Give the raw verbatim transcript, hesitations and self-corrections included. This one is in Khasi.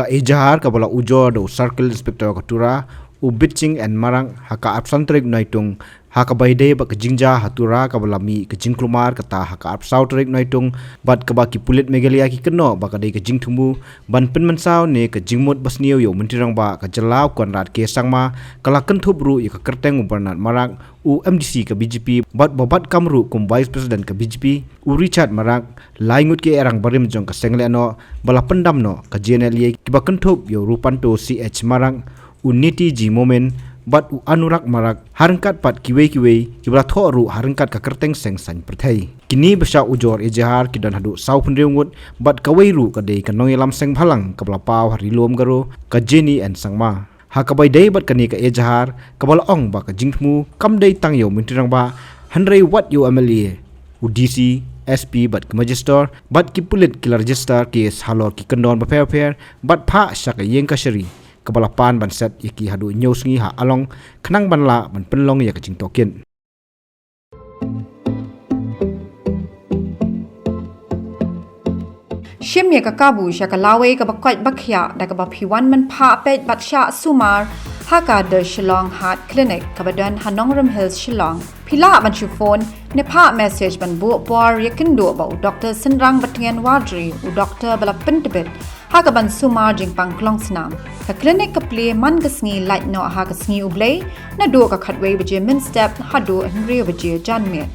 Ka ejahar kaba la ujor da u Circle Inspector ka Tura, u Bitching N Marak, ha ka arphew san tarik Naitung, ha kaba ïadei bad ka jingjia ha Tura kaba la mih ka jingkulmar kata ha ka arphew saw tarik Naitung, bad kaba ki pulit Meghalaya ki kynnoh ba ka dei ka jingthmu ban pynmynsaw ne ka jingmut basniew ïa u Myntri Rangbah ka jylla u Conrad K Sangma, ka la kynthup ruh ïa ka kyrteng u Bernard Marak, u M D C ka B J P, bad ba bat kam ruh kum Vice President ka B J P, u Richard Marak, lai ngut ki ïarang barim jong ka seng lehnoh ba la pyndam noh ka J N L A, kiba kynthup ïa u Rupanto C H Marak, u Niti G Momin, bad u Anurak Marak, ha ryngkat pat kiwei kiwei kiba la thoh ruh ha ryngkat ka kyrteng seng saiñ pyrthei. Kine ba shah ujor ejahar ki don haduh saw phew hynriew ngut, bad kawei ruh ka dei ka nongïalam seng bhalang kaba la paw ha Ri Lum Garo, ka Jenny N Sangma. Ha kaba ïadei bad kane ka ejahar, kaba la ong ba ka jingthmu kam dei tang ïa u Myntri Rangbah, hynrei wat ïa u M L A, u D C, S P bad ki magistrate, bad ki pulit ki la register case halor ki kyndon bapher bapher, bad phah sha ka ïing kashari, kaba la pan ban set ïa ki haduh hynñiew sngi ha Along, khnang ban lah ban pynlong ïa ka jingtohkit. Shim ïa ka kabu sha ka lawei kaba koit ba khiah da kaba phi wan mynphah peit bad shah sumar ha ka The Shillong Heart Clinic kaba don ha Nongrim Hills, Shillong. Phi lah ban shu phone ne phah message ban buh por ïakynduh bad u Doctor Synrang Batngen Wadri, u doctor ba la pyntbit ha kaban sumar jingpang klong snam. Ka clinic ka plie man ka sngi lait noh ha ka sngi U Blei, naduh ka khatwei baje mynstep haduh hynriew baje janmiet.